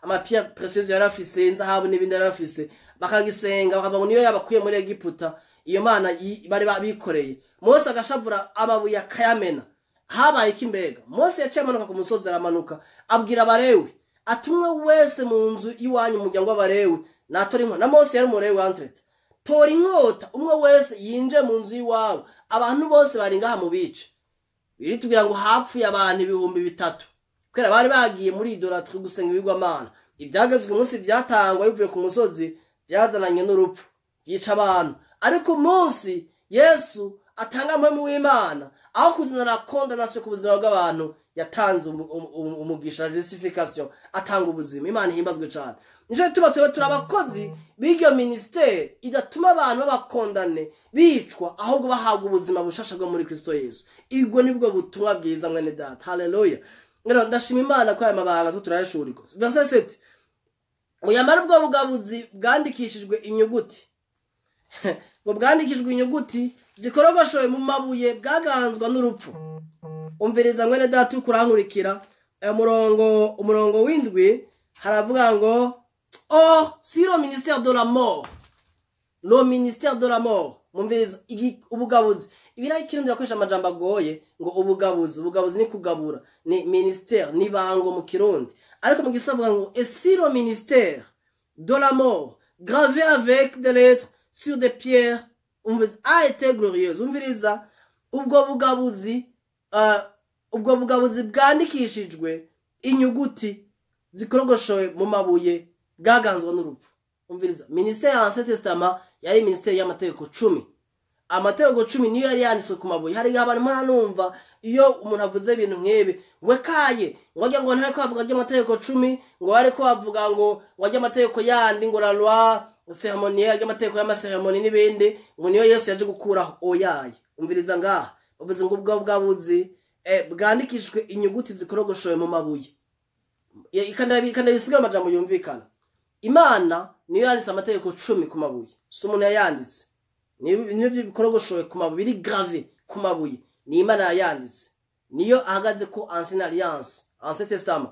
ama pierres précieuses yari afise, inzahabu n'ibindi yari afise, bakagisenga, bakavuga ngo niyo yabakuye muri Egiputa, iyo mana bari bikoreye. Mose agashavura, amabuye akayamena. Habaye iki mbega? Mose yaciye amanuka ku musozi, aramanuka abwira Abarewi ati: "Umwe wese mu nzu iwanyu, umuryango w'Abarewi, natora inkota." Na Mose yari Umurewi entre-temps. "Tora inkota, umwe wese yinje mu nzu y'iwabo, abantu bose bari ngaha mu bice." Biri tubwira ngo hapfuye abantu 3000 kubera bari bagiye muri idolâtrie, gusenga ibigwamana. Ibyagezwe umunsi byatangwa bivuye ku musozi byazananye n'urupfu, byica abantu. Ariko umunsi Yesu atanga mpwemu w'Imana, aho kuzana condamnation ku buzima bw'abantu, yatanze umugisha, justification, atanga ubuzima. Imana ihimbazwe cyane. Nico gituma tuba turi abakozi b'iryo ministère idatuma abantu baba condamnés, bicwa, ahubwo bahabwa ubuzima bushasha bwo muri Kristo Yesu. Ibwo nibwo butumwa bwiza, mwene data. Haleluya! Rero ndashima Imana ko aya mabanga tu turayashurirwa. Verset 7 ngo: "Yamara ubwo bugabuzi bwandikishijwe inyuguti", ngo bwandikishijwe inyuguti zikorogoshowe mu mabuye, bwaganzwa n'urupfu. Umviriza mwene data uri kurankurikira, umurongo w'indwi haravuga ngo: "Or si le ministère de la mort", le ministère de la mort, mumviriza, ubugabuzi, ibirayi Kirundi bakoresha amajambo agoye ngo ubugabuzi. Ubugabuzi ni kugabura, ni ministère, ni bango mu Kirundi, ariko mu gisavuga ngo: "Et si le ministère de la mort gravé avec des lettres sur des pierres", umviriza, "a été glorieuse." Umviriza, ubwo bugabuzi bwandikishijwe inyuguti zikorogoshowe mu mabuye bwaganzwa n'urupfu. Umviriza, ministère ya Ancien Testament yari ministère y'amategeko 10. Amategeko 10 niyo yari yanditswe ku mabuye. Hari abantu muranumva iyo umuntu avuze ibintu nk'ibi, we kaye ngo ajya ngo ntariko bavuga ry'amategeko 10, ngo bariko bavuga ngo ajye amategeko yandi, ngo la loi cérémonielle, ry'amategeko y'ama cérémonies n'ibindi, ngo niyo Yesu yaje gukuraho. Oyaye, umviriza ngaha bavuze ngo ubwo bwabuzi bwandikishijwe inyuguti zikorogoshowe mu mabuye. Ikanda bisigaye amajambo yumvikana. Imana niyo yanditse amategeko 10 ku mabuye, si umuntu yayanditse. Nibyo bikorogoshowe ku mabuye, biri gravé ku mabuye, ni Imana yayanditse, niyo ahagaze ko Ancienne Alliance, Ancien Testament.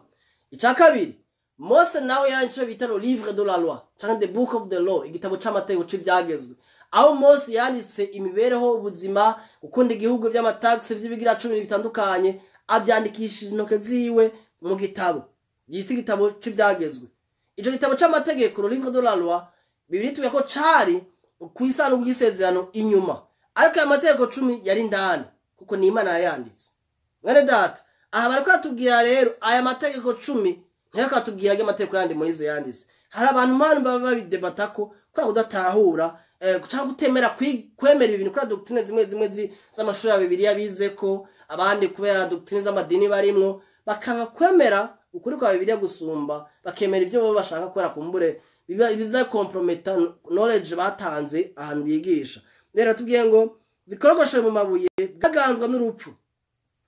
Icya kabiri, Mose nawe yanditse icyo bita le livre de la loi cyangwa the book of the law, igitabo c'amategeko c'ivyagezwe, aho Mose yanditse imibereho, ubuzima, gukunda igihugu, by'ama taxes, by'ibigira cumi bitandukanye, abyandikishije intoke ziwe mu gitabo yita igitabo c'ivyagezwe. Ico gitabo c'amategeko, le livre de la loi, Bibiliya itubwira ko cari ku isanduku y'isezerano inyuma, ariko aya mategeko 10 yari indani kuko ni Imana yayanditse. Mwene data, aha bariko batubwira rero aya mategeko 10, ntiyariko batubwira amategeko yandi Moyize yanditse. Hari abantu mpamvu baba babidebatako kubera kudatahura cyangwa kutemera kwemera ibintu kubera doctrine zimwe zimwe z'amashuri ya Bibiliya bize ko abandi, kubera doctrine z'amadini barimwo, bakanga kwemera ukuri kwa Bibiliya gusumba, bakemera ibyo bo bashaka kubera kumbure biba biza komprometa knowledge batanze ahantu bigisha. Rero tubwiye ngo zikorogoshe mu mabuye, bwaganzwa n'urupfu,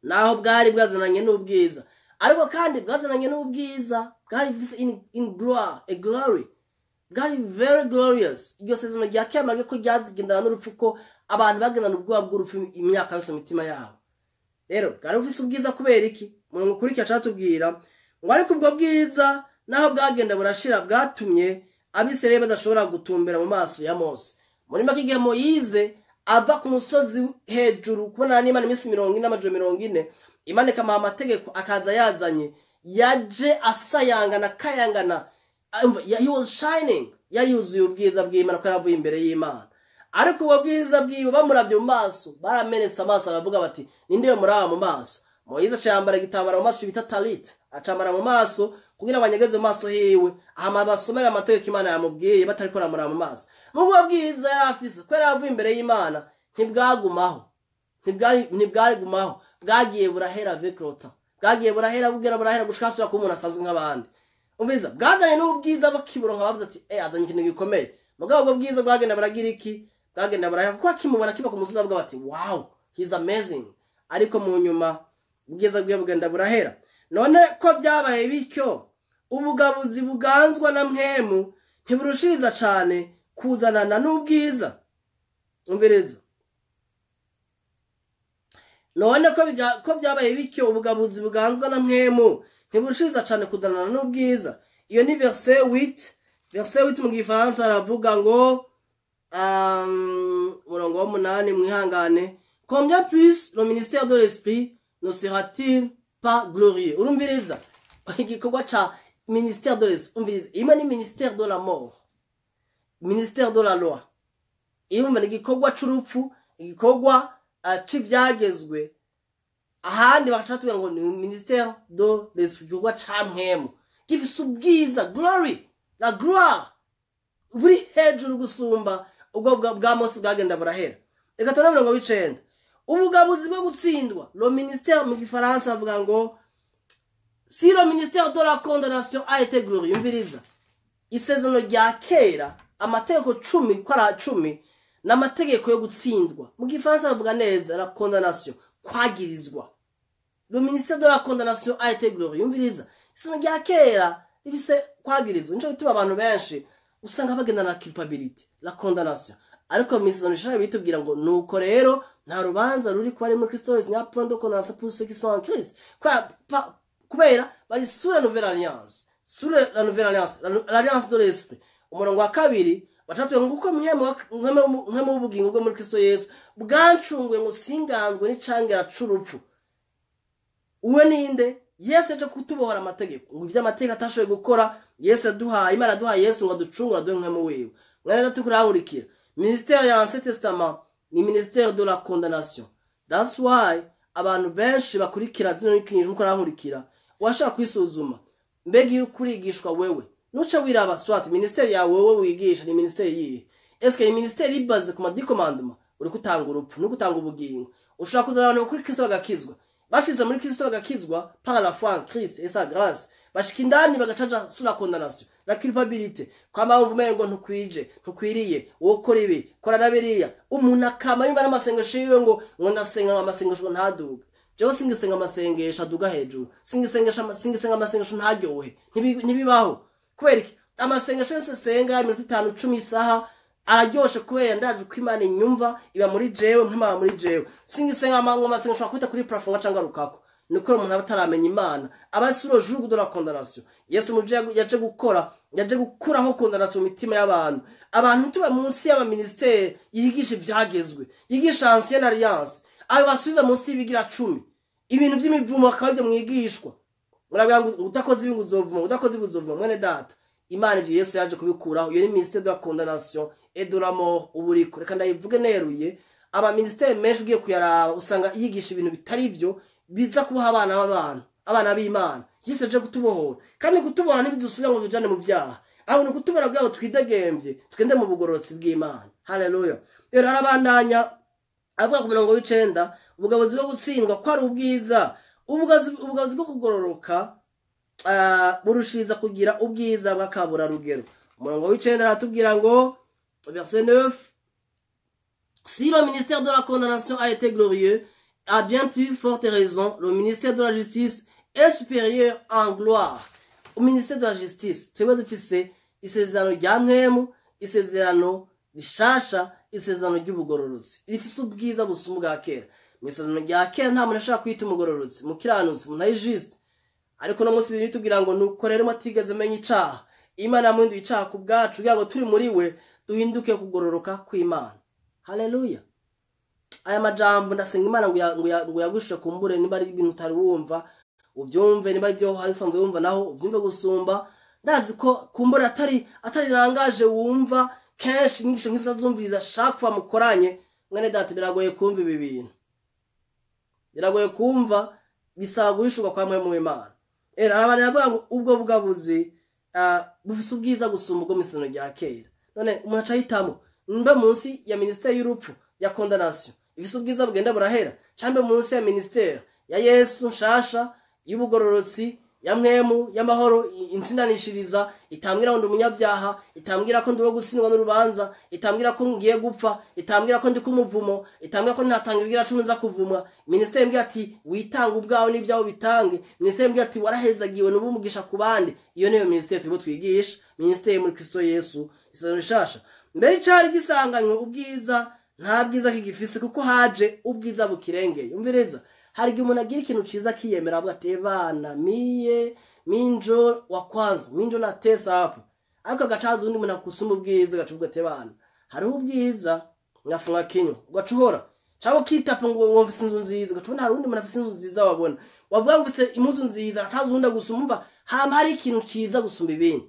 naho bwari bwazananye n'ubwiza. Ariko kandi bwazananye n'ubwiza, bwari bufise in glory, a glory, bwari very glorious. Iryo sezerano rya kera ko ryagendana n'urupfu, ko abantu bagendana ubwoba bw'urupfu imyaka yose mu mitima yabo. Rero bwari bufise ubwiza kubera iki? Umurongo ukurikira catubwira ngo: "Ariko ubwo bwiza naho bwagenda burashira, bwatumye Abisirayeli badashobora gutumbera mu maso ya Mose." Muri make, igihe Moyize ava ku musozi hejuru kubonana n'Imana iminsi 40 amajoro 40, Imana ikamuha amategeko, akaza yazanye, yaje asayangana, akayangana. He was shining, yari yuzuye ubwiza bw'Imana ko yaravuye imbere y'Imana. Ariko ubwo bwiza bwiwe, bamuravye mu maso baramenetse amaso, aravuga bati: "Ninde yo muraba mu maso?" Moyize aca yambara igitambara mu maso bita talit, acambara mu maso kugira banyegeze mu maso hiwe, hama basomere amategeko Imana yamubwiye batariko baramuraba mu maso. Mu bwo bwiza yari afise, ko yari avuye imbere y'Imana, ntibwagumaho, ntibwarigumaho, bwagiye burahera avec le temps, bwagiye burahera, bugera burahera gushika asubira kuba umuntu asanzwe nk'abandi. Umviriza, bwazanye n'ubwiza bakiburonka, bavuze ati azanye ikintu gikomeye. Mugabo ubwo bwiza bwagenda buragira iki? Bwagenda burahera, kuko akimubona kiva ku musozi avuga bati wow, he's amazing. Ariko mu nyuma ubwiza bwiwe bugenda burahera. None ko byabaye bityo, ubugabuzi buganzwa na mpwemu ntiburushiriza cane kuzanana n'ubwiza? Umviriza, none ko byabaye bityo, ubugabuzi buganzwa na mpwemu ntiburushiriza cane kuzanana n'ubwiza? Iyo ni verset 8. Verset 8 mu Gifaransa aravuga ngo, umurongo w'umunani, mwihangane: "Combien plus le ministère de l'esprit ne sera-t-il pas glorieux?" Urumviriza, igikorwa ca ministère de l'esprit, umviriza, imwe ni ministère de la mort, ministère de la loi. Irumva ni igikorwa c'urupfu, igikorwa c'ivyagezwe. Ahandi bakaca batubwira ngo ni ministère de l'esprit, igikorwa ca mpwemu gifise ubwiza, glory, la gloire, buri hejuru gusumba ubwo bwa Mose bwagenda burahera. Reka tubone mirongo w'icenda. Ubugabuzi bwo gutsindwa, le ministère, mu Gifaransa avuga ngo si le ministère de la condamnation a été glorieux. Umviriza, isezerano rya kera, amategeko 10 ko ari 10, ni amategeko yo gutsindwa. Mu Gifaransa bavuga neza la condamnation, kwagirizwa. Le ministère de la condamnation a été glorieux. Umviriza, isezerano rya kera rifise kwagirizwa, nico gituma abantu benshi usanga bagenda na culpabilité, la condamnation. Ariko mu isezerano rishasha bitubwira ngo nuko rero nta rubanza ruri kuba ari muri Kristo Yesu, n'y a point de condamnation pour ceux qui sont en Christ. Kubera bari sous la nouvelle alliance, sous la nouvelle alliance, l'alliance de l'esprit. Umurongo wa kabiri batatu ngo uko mpwemu w'ubugingo bwo muri Kristo Yesu bwancunguye ngo singanzwe n'icangera c'urupfu. Uwe ninde? Yesu yaje kutubohora amategeko, ngo ivyo amategeko atashoboye gukora, Yesu yaduhaye, Imana yaduhaye Yesu ngo aducungure, aduhe mpwemu wiwe. Mwene data kurahurikira, ministère ya Ancien Testament ni ministère de la condamnation. That's why abantu benshi bakurikira zino nyigisho, muko arahurikira, washaka kwisuzuma, mbega iyo kurigishwa wewe nuca wiraba, soit ministère yawe wewe wigisha ni ministère yihe? Eske ni ministère ibaze ku ma 10 commandements? Uri kutanga urupfu no gutanga ubugingo. Ushobora kuzana abantu kuri Kristo bagakizwa, bashize muri Kristo bagakizwa par la foi en Christ et sa grâce, bashika indani bagacaja sous la condamnation, la culpabilité, kwama wumva umengo ntukwije, ntukwiriye, wowe ukora ibi, kora na biriya. Umuntu akama yumva n'amasengesho yiwe ngo ndasenga ngo amasengesho ntaduge. Jewe singisenga amasengesho aduga hejuru, singisenga amasengesho ntaryohe. Ntibibaho. Kubera iki? Amasengesho yose senga, iminota 5, 10, isaha, araryoshe, kubera ndazi ko Imana inyumva, iba muri jewe, mpima muri jewe. Singisenga ngo amasengesho akubita kuri plafond ngaca ngarukako. Niko umuntu aba ataramenya Imana, aba sous le joug de la condamnation. Yesu muje yaje gukora, yaje gukuraho condamnation mu mitima y'abantu. Abantu tuba munsi y'amaministeri yigisha ivyagezwe, yigisha ancienne alliance, ayo basubiza munsi y'ibigira 10, ibintu by'imivumo akaba aribyo mwigishwa. Murabwira ngo udakoze ibi ngo uzovuma, udakoze ibi uzovuma. Mwene data, Imana ivyo Yesu yaje kubikuraho. Iyo ni ministère de la condamnation et de la mort uburiko. Reka ndayivuge neruye, ama ministère menshi ugiye kuyaraba usanga yigisha ibintu bitari byo biza kubaha abana b'abantu, abana b'Imana. Yesu aje kutubohora, kandi kutubohora ntibidusubira ngo bijane mu byaha, ahubwo ni ukutubora bwabo twidegembye, tugende mu bugororotsi bw'Imana. Haleluya! Rero arabandanya avuga ku mirongo w'icenda, ubugabuzi bwo gutsindwa ko ari ubwiza, ubugabuzi bwo kugororoka burushiriza kugira ubwiza bw'akaburarugero. Umurongo w'icenda aratubwira ngo, verset 9: "Si le ministère de la condamnation a été glorieux, à bien plus forte raison le ministère de la justice est supérieur en gloire." Au ministère de la justice, twebwe dufise isezerano rya mpwemu, isezerano rishasha, isezerano ry'ubugororotsi rifise ubwiza busumba ubwa kera. Mu isezerano rya kera nta muntu ashobora kwita umugororotsi, umukiranutsi, umuntu ari juste. Ariko no munsi bibiri tubwira ngo nuko rero atigeze amenya icaha, Imana yamuhinduye icaha ku bwacu, kugira ngo turi muri we duhinduke kugororoka kw'Imana. Haleluya! Aya majambo ndasenga Imana ngo yagushe kumbure, niba ari ibintu utari wumva ubyumve, niba ari ibyo hari usanzwe wumva naho ubyumve gusumba. Ndazi ko kumbure atari rangaje wumva kenshi inyigisho nk'izo zumviriza chaque fois mukoranye. Mwene data, biragoye kumva ibi bintu, biragoye kumva. Bisaba guhishurwa kwa Mpwemu w'Imana. Era abantu bavuga ngo ubwo bugabuzi bufise ubwiza gusumba ubwo mw'isezerano rya kera. None umuntu aca ahitamo mbe munsi ya ministère y'urupfu, ya condamnation, ifise ubwiza bugenda burahera, canke munsi ya ministère ya Yesu nshasha, y'ubugororotsi, ya Mpwemu, y'amahoro, intsindanishiriza, itambwira ngo ndi umunyabyaha, itambwira ko ndi uwo gutsindwa n'urubanza, itambwira ko ngiye gupfa, itambwira ko ndi kumuvumo, itambwira ko ntatanga ibigira cumi nza kuvumwa. Ministère imbwira ati witanga ubwawe n'ibyawe bitange. Ministère imbwira ati warahezagiwe n'ubumugisha ku bandi. Iyo niyo ministère turimo twigisha, ministère muri Kristo Yesu, isezerano rishasha. Mbere icari gisanganywe ubwiza nta bwiza kigifise, kuko haje ubwiza bukirengeye. Umviriza, hari igihe umuntu agira ikintu ciza akiyemera, avuga ati: "Bana mie minjo wa kwanza, minjo na tesa hapo." Ariko agacaza undi muntu akusumba ubwiza, agaca avuga ati: "Bana, hariho ubwiza," ngafunga kinywa, ugaca uhora cyangwa ukitapa ngo wumvise inzu nziza, ugaca ubona hari undi muntu afise inzu nziza. Wabona wavuga ngo ufise impuzu nziza, agacaza uwundi agusumba. Umva, hama hari ikintu ciza gusumba ibindi.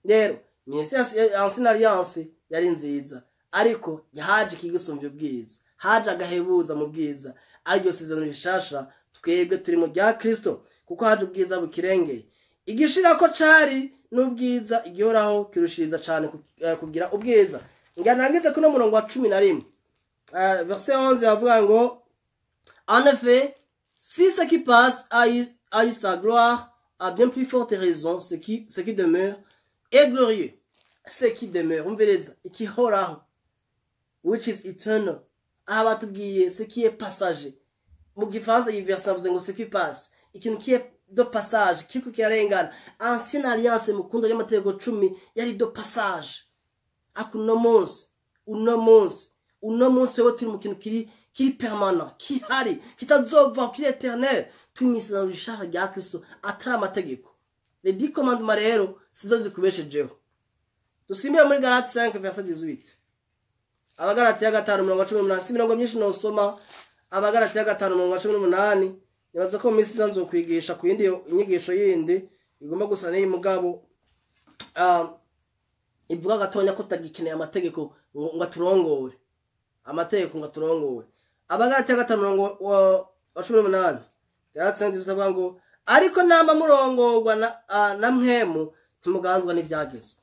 Rero ministère ancienne alliance yari nziza, ariko yahaje ikigusumbya ubwiza, haje agahebuza mu bwiza, ariryo sezerano rishasha twebwe turi mu rya Kristo, kuko haje ubwiza bukirengeye. Igishirako cari n'ubwiza, igihoraho kirushiriza cane kugira ubwiza. Nganangize kuno murongo wa 11, verset 11, bavuga ngo: "En effet, si ce qui passe a eu sa gloire, à bien plus forte raison ce qui demeure est glorieux." Ce qui demeure, umviriza, ikihoraho, which is eternal. Aha batubwiye ce qui est passager. Mu gifaransa iyi version bavuze ngo ce qui passe, ikintu qui est de passage, kiriko kirarengana. Ancienne alliance, mu kundo y'amategeko 10, yari de passage, ariko uno munsi twebwe turi mu kintu kiri permanent, kihari, kitazovaho, kiri éternel. Turi mw'isezerano rishasha rya Kristo, atari amategeko. Les 10 commandements rero sizo zikubeshejeho. Dusimbiye muri Galati 5 verset 18, Abagalati ya 5 umurongo wa 18. Si imirongo myinshi nosoma. Abagalati ya 5 umurongo wa 18. Nibaza ko mu minsi iza nzokwigisha ku yindi inyigisho yindi igomba gusa n'iyi, mugabo ivuga gatonya ko tutagikeneye amategeko ngo aturongore, amategeko ngo aturongore. Abagalati ya 5 umurongo wa 18, Galati 5, avuga ngo: "Ariko namba murongorwa na Mpwemu, ntimuganzwa n'ivyagezwe."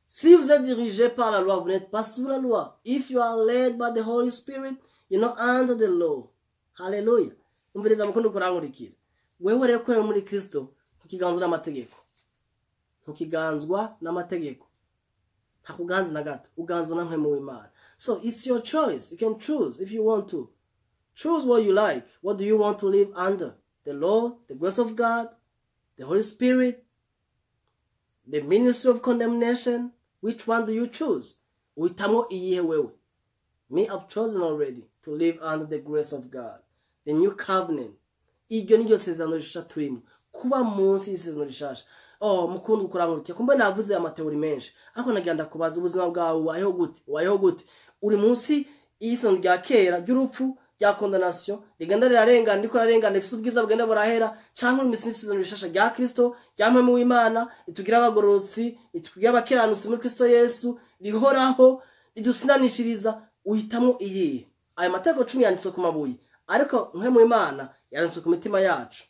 Si vous êtes dirigé par la loi, vous n'êtes pas sous la loi. If you are led by the Holy Spirit, you're not under the law. Hallelujah. Umviriza mukundi kurankurikira. Wewe rero kubera muri Kristo, ntukiganzwa n'amategeko. Ntukiganzwa n'amategeko. Ntakuganza na gato. Uganzwa na Mpwemu w'Imana. So it's your choice. You can choose if you want to. Choose what you like. What do you want to live under? The law, the grace of God, the Holy Spirit, the ministry of condemnation? Which one do you choose? Uhitamo iyihe wewe? Me, I've chosen already to live under the grace of God. The new covenant. Iryo niryo sezerano rishasha turimo. Kuba munsi y'isezerano rishasha. Oh, mukundu ukurankurikira. Kumbe navuze ama théories menshi. Ariko nagira ndakubaza, ubuzima bwawe ubayeho gute? Ubayeho gute? Uri munsi y'isezerano rya kera ry'urupfu, rya condamnation, rigenda rirarengana, riko rarengana, rifise ubwiza bugenda burahera, canke uri munsi y'isezerano rishasha rya Kristo, rya Mpwemu w'Imana, itugira abagororotsi, itugira abakiranutsi muri Kristo Yesu, rihoraho, ridusindanishiriza? Uhitamo iyihe? Aya mategeko 10 yanditswe ku mabuye, ariko Mpwemu w'Imana yanditswe ku mitima yacu.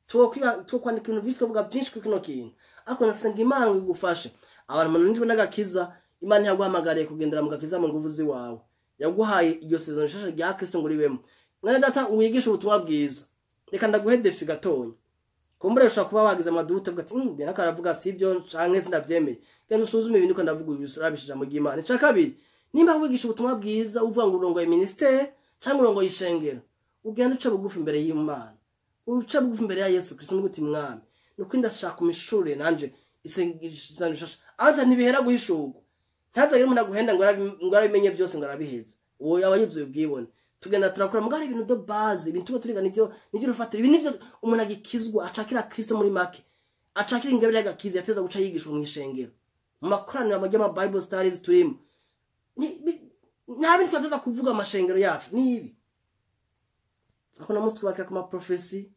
Two kwandika ibintu byinshi, twavuga byinshi kuri kino kintu, ariko nasenga Imana ngo igufashe. Abantu munanijwe n'agakiza, Imana ntiyaguhamagariye kugendera mu gakiza mu nguvu ziwawe, yaguhaye iryo sezerano rishasha rya Kristo ngo ribemo. Mwene data wigisha ubutumwa bwiza, reka ndaguhe défi gatonya. Kumbure ushobora kuba wagize ama doutes, uvuga ati: "Benaka aravuga sibyo canke sindavyemeye." Genda usuzume ibintu ko ndavuga, ubisabishije ijambo ry'Imana. Ica kabiri, nimba wigisha ubutumwa bwiza, uvuga ngo urongoye ministère canke urongoye ishengero, ugenda uca bugufi imbere y'Imana, uca bugufi imbere ya Yesu Kristo, uvuga uti: "Mwami, nuko ndashaka umishurire nanje isezerano rishasha." Anta ntibihera guhishurwa. Ntazagire umuntu aguhenda ngo arabimenye byose, ngo arabiheza. Uwo yaba yuzuye ubwibone. Tugenda turakora, mugari ibintu de base, ibintu tuba turiga, nivyo rufatiro. Ibi nivyo umuntu agikizwa, acakira Kristo, muri make acakira ingabire y'agakiza, yateza guca yigishwa mu ishengero, mu makoraniro y'ama Bible studies turimo. Nta bindi twateza kuvuga amashengero yacu ni ibi. Ariko na munsi twubakira ku ma prophéties,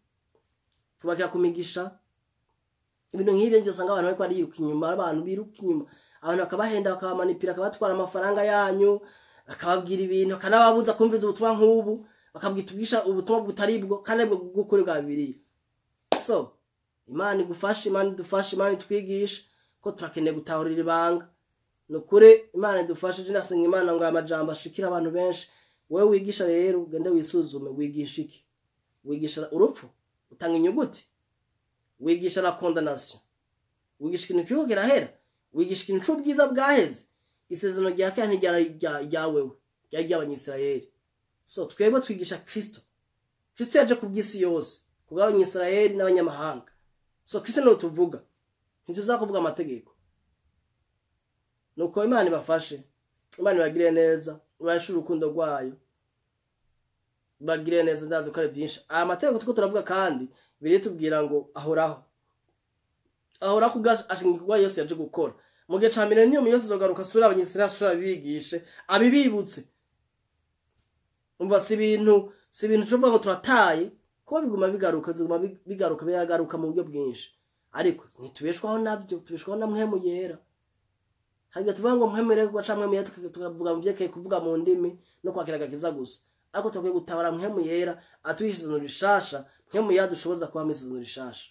tubakira ku migisha, ibintu nk'ibyo nje usanga abantu bariko bariruka inyuma, abantu biruka inyuma, abantu bakabahenda, bakabamanipira, bakabatwara amafaranga yanyu, bakababwira ibintu, bakanababuza kumviza ubutumwa nk'ubu. Bakabwita ubwisha ubutumwa butari bwo kandi aribwo bw'ukuri bwa Bibiliya. So Imana igufashe, Imana idufashe, Imana itwigishe, ko turakeneye gutahurira ibanga. Ni ukuri Imana idufashe. Je ndasenga Imana ngo aya majambo ashikire abantu benshi. Wewe wigisha rero, ugende wisuzume: wigisha iki? Wigisha urupfu, utanga inyuguti, wigisha la condamnation, wigisha ikintu kiriko kirahera, wigisha ikintu c'ubwiza bwaheze. Isezerano rya kera ntiryari rya wewe, ryari ry'Abanyisirayeli. So twebwe twigisha Kristo. Kristo yaje ku bw'isi yose, ku bw'Abanyisirayeli n'abanyamahanga. So Kristo niwe tuvuga, ntituzakuvuga amategeko. Nuko Imana ibafashe, Imana ibagire neza, ibashe urukundo rwayo, bagire neza. Ndazi ko ari byinshi aya mategeko tuko turavuga, kandi biri tubwira ngo ahoraho, ahoraho kubwa ashinga Yesu yaje gukora mu gihe ca millennium. Yesu azogaruka asubire Abanyisirayeli, asubire abibigishe, abibibutse. Umva, si ibintu tuvuga ngo turataye, kuko biguma bigaruka, biguma bigaruka, biragaruka mu buryo bwinshi. Ariko ntitubeshwaho nabyo, tubeshwaho na Mpwemu Yera. Hari igihe tuvuga ngo Mpwemu Yera kuko Mpwemu Yera, tukavuga mu vyerekeye kuvuga mu ndimi no kwakira agakiza gusa. Ariko turakwiye gutabara Mpwemu Yera atuhisha isezerano rishasha, Mpwemu Yera dushoboza kuba mu isezerano rishasha.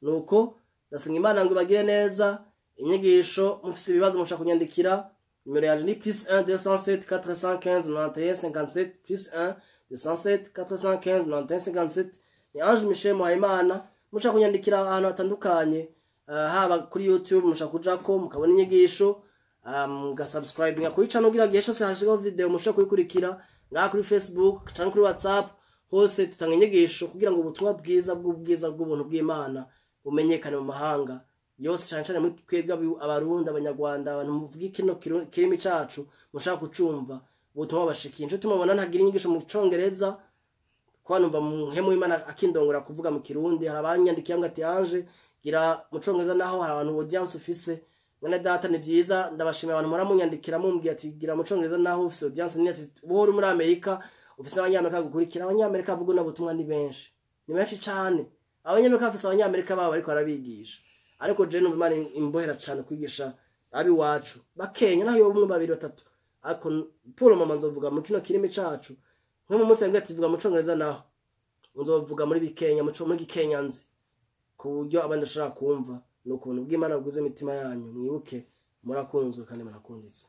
Nuko ndasenga Imana ngo ibagire neza. Inyigisho, mufise ibibazo mushaka kunyandikira, nimero yanje ni +1 207 415 91 57, +1 207 415 91 57. Ni Ange Michel Muhayimana. Mushaka kunyandikira ahantu hatandukanye, haba kuri YouTube mushaka kujako mukabona inyigisho, mugasubscribinga kuri channel kugira gihe cyose hashikaho video mushaka kuyikurikira, ngaha kuri Facebook canke kuri WhatsApp, hose tutanga inyigisho kugira ngo ubutumwa bwiza bw'ubwiza bw'ubuntu bw'Imana bumenyekane mu mahanga yose, cane cane muri twebwe Abarundi, Abanyarwanda, abantu muvuga kino kirimi cacu, mushaka kucumva ubutumwa bashikiye. Nico tumubona ntagira inyigisho mu Congereza, kwa numva Mpwemu w'Imana akindongora kuvuga mu Kirundi. Hari abanyandikiye ngo ati: "Ange, gira mu Congereza naho hari abantu audience ufise." Mwene data, ni byiza, ndabashimira abantu muramunyandikira mumbwiye ati: "Gira mu Congereza naho ufise audience nini." Ati: "Wowe uri muri Amerika, ufise Abanyamerika gukurikira." Abanyamerika bavuga ubuno butumwa ni benshi, ni benshi cane. Abanyamerika bafise Abanyamerika babo bariko barabigisha, ariko je numva Imana imbohera cane kwigisha abiwacu bakenya, naho yoba umwe, babiri, batatu. Ariko pour mama nzovuga mu kino kirimi cacu. Nko mu munsi yambwiye ati: "Vuga mu Congereza naho", nzovuga muri bikenya, muri gikenya nzi, ku buryo abandi bashobora kumva. Ni ukuntu bw'Imana bwuzuye imitima yanyu. Mwibuke murakunzwe kandi murakunditse.